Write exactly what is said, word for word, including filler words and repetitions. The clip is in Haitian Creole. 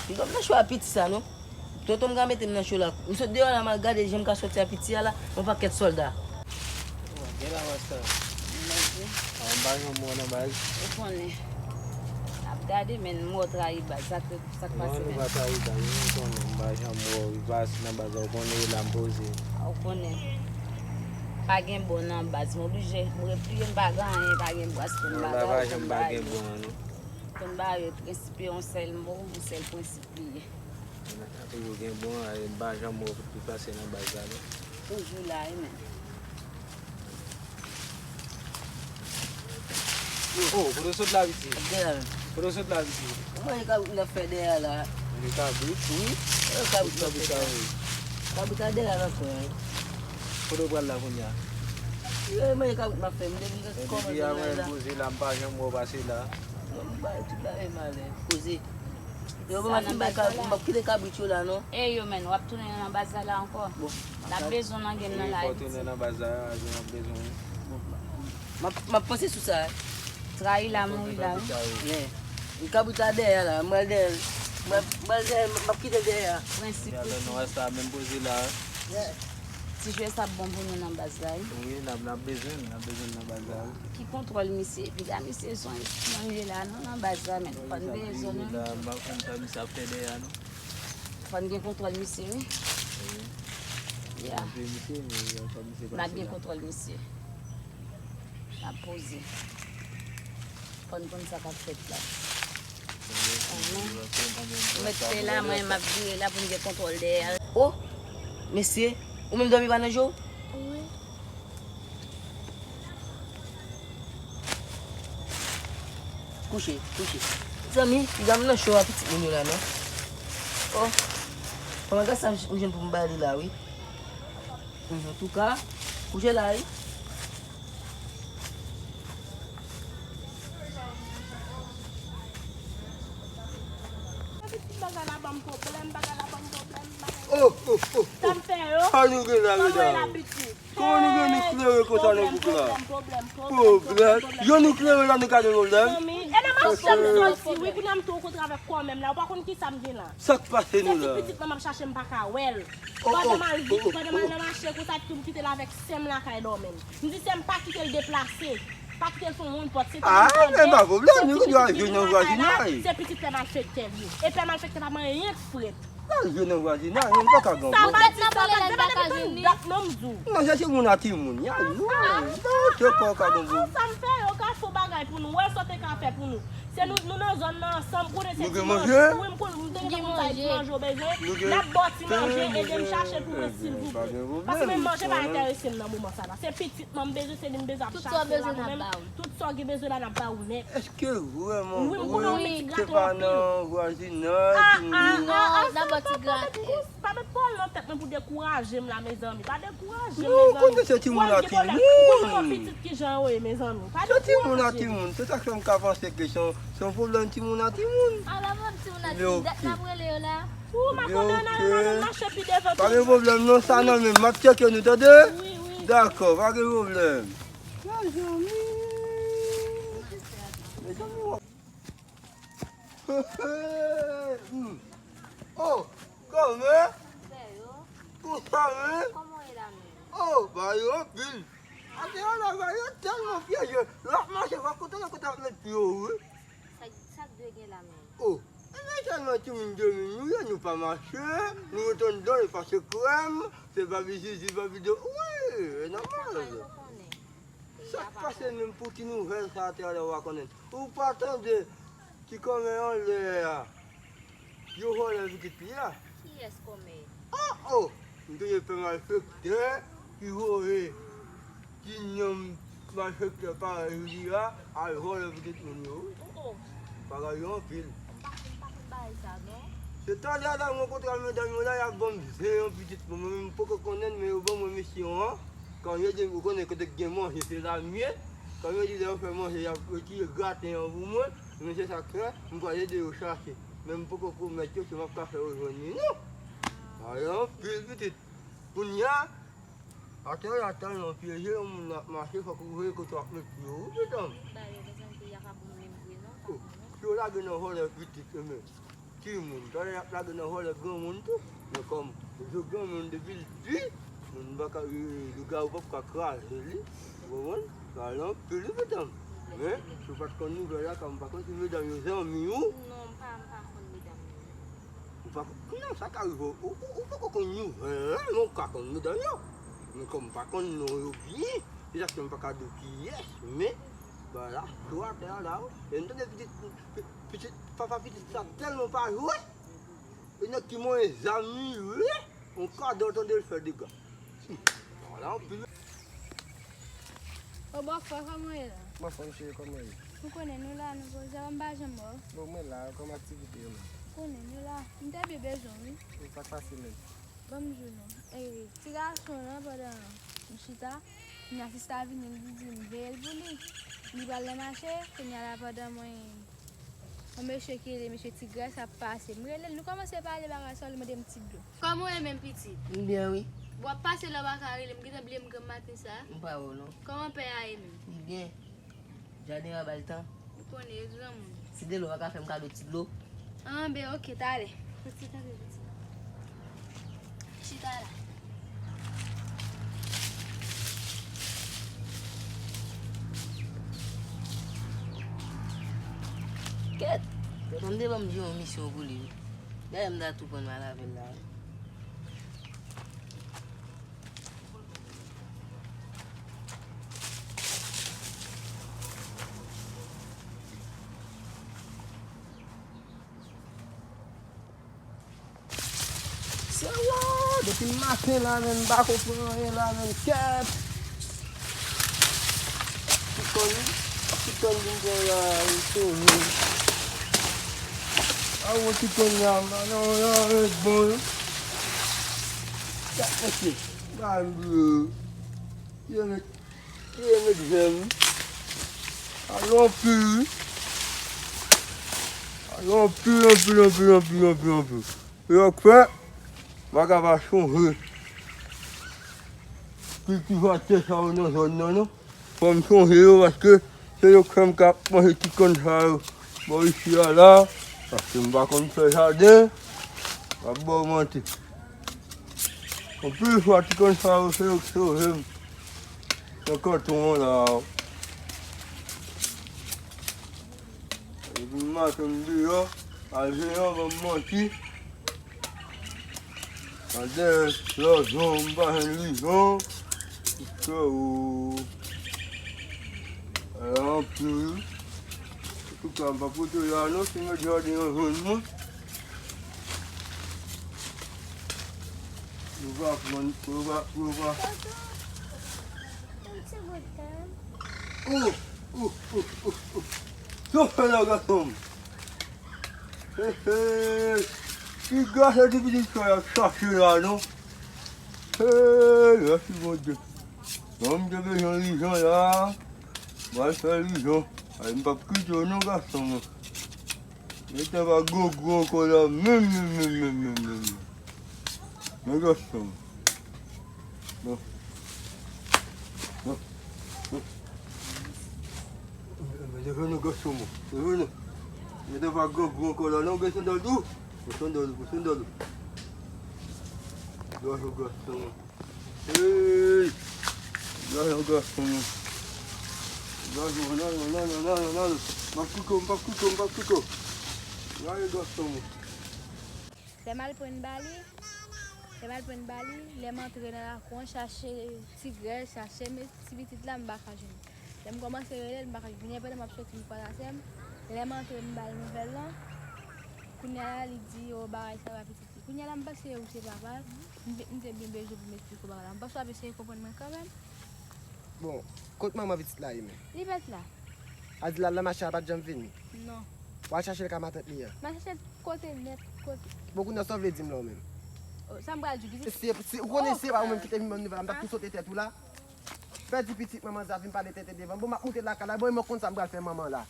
Piga m nan cho a piti sa non. Tonton m ka mete m nan cho la. M sot deyò la, m al gade jan m ka sòti a piti a la, yon pakèt sòlda. Gen la masta. Mèsi. Ah, m pa janm wè nan baz. Ou konnen. Ap gade, men m wè w trayi baz. Sa k, sa k pase menm? Non, nou pa trayi baz. Ou konnen, m pa janm wè w. Ou pase nan baz la, ou konnen e la m poze. Ou konnen. Pa gen bon nan baz. M oblije. M repliye, m pa gen anyen, pa gen bras pou m bagay, ou konn bagay yo. Konn bagay yo, prensip yo, yon sèl mo, yon sèl prensip li ye. Toujou gen bon, e, m pa janm wè w pi pase nan baz la, non. Toujou la, wi, men. Oh, kote w sot la, piti? Dèyè. Kote w sot la, piti? Mwen, e kabrit m ap fè dèyè la. Manje kabrit? Wi. E kabrit m ap fè dèyè. Kabrit la dèyè la ankò, wi. Kote w pral la kounye a? E manje kabrit m ap fè, m te vin kòmanse la. Depi avè poze la, m pa janm wè w pase la. Non, m bay tout bagay malè. Poze. Yo, bon, m ap fin bay ka-, m ap kite kabrit yo la, non. E yo, men, w ap tounen nan baz la, la ankò. Bon. N ap bezwen w nan game nan la, wi, piti. Wi, fò tounen nan baz la, jan n ap bezwen w. Bon, m ap, m ap panse sou sa, wi. Trayi la, mouri la, wi. Men, kabrit la dèyè la, m pral dèyè l. M pral, m pral dèyè l, m ap kite l dèyè a. Prensip, wi. Gade, nou rete menm poze la. Ti jwè sa ap bon pou nou nan baz la, wi. Wi, n ap, n ap bezwen l, n ap bezwen l nan baz la, wi. Ki kontwòl misye? Epi la, misye se yon espyon li ye la, non, nan baz la, men fò n bezwen l. M pa konn sa misye ap fè dèyè a, non. Fò n gen kontwòl misye, wi. Wi. Ya. N ap gen kontwòl misye. N ap poze. Fò n konn sa k ap fèt la. Mwen mete la, mwen, m ap vire la pou m gen kontwòl dèyè a. Oh! Mesye, ou menm dòmi pa nan je w? Wi. Kouche, kouche. Zanmi, piga m nan cho a pitit moun yo la, non. Oh. Kòman gad sa m jwenn pou m ba li la, wi. Antouka, kouche la, wi. Bagay la ban m pwoblèm, bagay la ban m pwoblèm, bagay la. Oh, oh, oh, oh. Sa m fè yo? Sa nou gen la, medam? Kòman nou gen nou klere konsa nan bouk la? Pwoblèm, pwoblèm, pwoblèm, pwoblèm. Yo nou klere la, nou ka gen pwoblèm? Zanmi, e nan mache m soti, wi, kounye a m tou rankontre avèk kòmè m la, ou pa konn kisa m gen la. Sa k pase nou la? Se ti pitit mwen m ap chache, m pa ka wè l. Oh, oh, oh, oh. Pandan m al vit, pandan m al nan mache konsa, tou m kite l avèk sè m lakay dòmi. M di sè m pa kite l deplase, pa kite l fè yon moun pòt, se tou moun pòt. Ah, men pa pwoblèm, nou gen dwa jwe nan vwazinay. Se pitit pè malfektè l ye. E pè malfektè pa manyen k frèt. L al jwe nan vwazinay, men l pa ka gen yon pòt. Sa pa di sa, pa di sa, pa di dat non m di w. Non, se timoun a timoun, y a nou. Non, se kò ka gen pou. Sa m fè yo ka fè bagay pou nou, wè sa w te ka fè pou nou. Se nou, nou nan zòn nan ansanm, konnen se ti manje. Wi, m konn, m te gen moun sa ti manje w bezwen. N ap ba w ti manje, ede m chache l pou mwen, silvouplè. Paske menm manje pa enterese m nan moman sa la. Se pitit mwen m bezwen, se li m bezwen ap chache la pou mwen. Tout sa w gen bezwen la, n ap ba ou nèt. Èske vrèman vre se pa nan vwazinay ki moun yo? Ah, ah, ah, ah, sa m pa konn. Pa met pawòl nan tèt mwen pou dekouraje m la, mezanmi. Pa dekouraje m, mezanmi. Non, konnen se timoun a timoun. Ou konn yon pitit kijan yo ye, mezanmi. Pa dekouraje m. Se timoun a timoun. Se sa k fè m ka panse ke se yon, se yon pwoblèm timoun a timoun. Ala menm timoun a timoun, dat n ap rele yo la. Ou m ap kondane yo la, nou mache pi devan tou. Pa gen pwoblèm non, sa nan men m, m ap tcheke nou, tande? Wi, wi. Dakò, pa gen pwoblèm. Mezanmi. Mezanmi, w ap Hmm. Oh, kòman? Fè yo. Konsa, men? Kòman w ye la menm? Oh, bagay yo anpil. Atè a la, bagay yo tèlman pyeje. Lè w ap mache, w ap kontan lè kote w ap met pye w, wi. Sa, sa k dwe gen la menm? Oh, e men tèlman timoun de moun nou ye, nou pa mache, nou rete anndan, nou pase krèm, se babi zizi, babi de, wi, e nòmal. Sa k pase menm pou ti nouvèl sa atè a la w pa konnen? Ou pa tande ti kòmè anlè a? Yo vòlè pitit li a. Kiyès kòmè? Oh, oh! M tande pè malfektè ki voye ti nonm malfektè parèy li a al vòlè pitit moun yo, wi. Oh, oh. Bagay yo anpil. M pa, m pa konn bagay sa, non. Se talè a la m rankontre ak medam yo la, y ap ban m zen yon pitit pou mwen, men m poko konnen l, men yo ban mwen misyon an. Kòm yo di, ou konnen kote k gen manje, se la m ye. Kòm yo di, lè yo fè manje, y ap retire graten an pou mwen. Men se sa k fè, m pral ede yo chache. Men m poko pwomèt yo ke m ap ka fè yo jwenn li, non. Bagay anpil pitit. Kounye a, atè a tèlman pyeje, yon moun ap mache, fòk ou veye kote w ap met pye w, wi, medam. Ba yo, mezanmi, peyi a pa bon menm vre, non, pa bon, non. Si yo lage nan vòlè pitit, enben. Timoun, talè y ap lage nan vòlè granmoun tou. Men kòm yo granmoun depi l di, moun pa ka, lougawou p ap ka kraze li. Ou konprann? Pale anpil wi, medam. Men, si w pa t konn nouvèl la, kòm m pa konn si medam yo zanmi w. Non, m pa, m pa konn medam yo. Ou pa konn, non, sa ka rive w, ou, ou, ou poko konn nouvèl la, men w ka konn medam yo. Men kòm m pa konn non yo byen, se sa k fè m pa ka di w kiyès, men, bagay la cho atè a la, wi. E m tande pitit, pi-, pitit, papa pitit sa tèlman pa jwe. E nèg ki manyen zam li, wi. On kadò tande l fè dega. Wala anpil. Ô bòkò, kòman w ye la? M anfòm cheri, kòman w ye? Ou konnen nou la, nou poze, m pa janm wè w. Bon, mwen la, kòman aktivite yo menm? Ou konnen nou la. M te byen bezwen w, wi. Sa k pase menm? Ban m di w non. E, ti gason an, pandan m chita, kounye a sista vini, li di m veye l pou li. Li pral nan mache, kounye a la pandan mwen, yon mesye ki rele mesye Tigrès ap pase. M rele l, nou kòmanse pale bagay sa, li mande m ti dlo. Kòman w ye menm pitit? M byen wi. W ap pase la w pa ka rele m, gentan bliye m granm maten sa? M pa wè w non. Kòman pè a ye menm? Li byen. Jaden an ba l tan. Ou konnen e granmoun. Si de lò pa ka fè m kado ti dlo. An ben oke, talè. Chita la. Kèt! Kèt, m te ban m di yon misyon pou li wi. Dayè m ta tou pran mal avè l la wi. Se wè, depi maten la menm, m pa konprann anyen la menm, kèt. Ti kòn, ti kòn vin pran la, li sove. A wè ti kòn la, m pa nan yon ret bon. Kèt mesye, ba m dlo. Yo met, yo met jèm. Alon anpil wi. Alon anpil, anpil, anpil, anpil, anpil, anpil. Yo k fè, m pa ka pa chonje kiltivatè sa yo nan zòn nan, non. Fò m chonje yo, paske se yo k fè m ka ap manje ti kòn sa yo bò isi a la, paske m pa konn fè jaden, m ap ba w manti. Anpil fwa, ti kòn sa yo, se yo k sove m nan kanton an la. Depi maten m deyò, al jwenn yon banm manti. Al dèyè lòzon, m pa jwenn lizon. Freo. Ala anpil. Antouka, m pa pote la non, si mèt jaden an jwenn mwen. Yo va pran, yo va, yo va. Yon ti bout tan. Oh, oh, oh, oh, oh. Sa w fè la, gason m? He, he. Ki gras se ti pitit sa y ap chache la, non? He, mèsi Bondye. Bon, m te bezwen lizon la. M al fè lizon. Ay, m p ap kite w non, gason mwen. Mete pa gwo gwo ankò la, menm, menm, menm, menm, menm, menm. Men gason. Bon. Bon. Bon. Mete vini gason mwen. Vini. Mete pa gwo gwo ankò la, non, gen sandal tou. Pou sandal, pou sandal. Gason, gason. Hey! Gade yon gason, non. Gade yon, gade yon, gade yon, gade yon, gade yon. M ap kouke w, m p ap kouke w, m p ap kouke w. Gade yon gason, non. Lè m al pran ba li, lè m al pran ba li, lè m antre nan lakou an, chache ti grèl, chache, men ti pitit la, m pa ka jwenn. Lè m kòmanse rele l, m pa ka jwenn. Kounye a pandan m ap soti, m kwaz a sè m. Lè m antre, m ba l nouvèl lan. Kounye a la, li di, o, bagay sa va pitit li. Kounye a la, m panse ou se papa l. M, m te byen bezwen pou m esplike w bagay la. M panse w ap eseye konprann mwen kanmenm. Bon, kot manman pitit la ye menm? Li pèt la. A di l al nan mache a, l pa t janm vini? Non. W al chache l ka matant li an? M al chache l kote nèt, kote. Bon, kounye a sa w vle di m la ou menm? O, sa m pral di w, pitit? Si, si, ou konnen si se pa ou menm ki te vin ban m nouvèl la, m t ap tou sote tèt ou la. Pèdi pitit manman Zafin pale tenten devan. Bon, m ap moute lakay la. Bon, e mwen konn sa m pral fè manman la.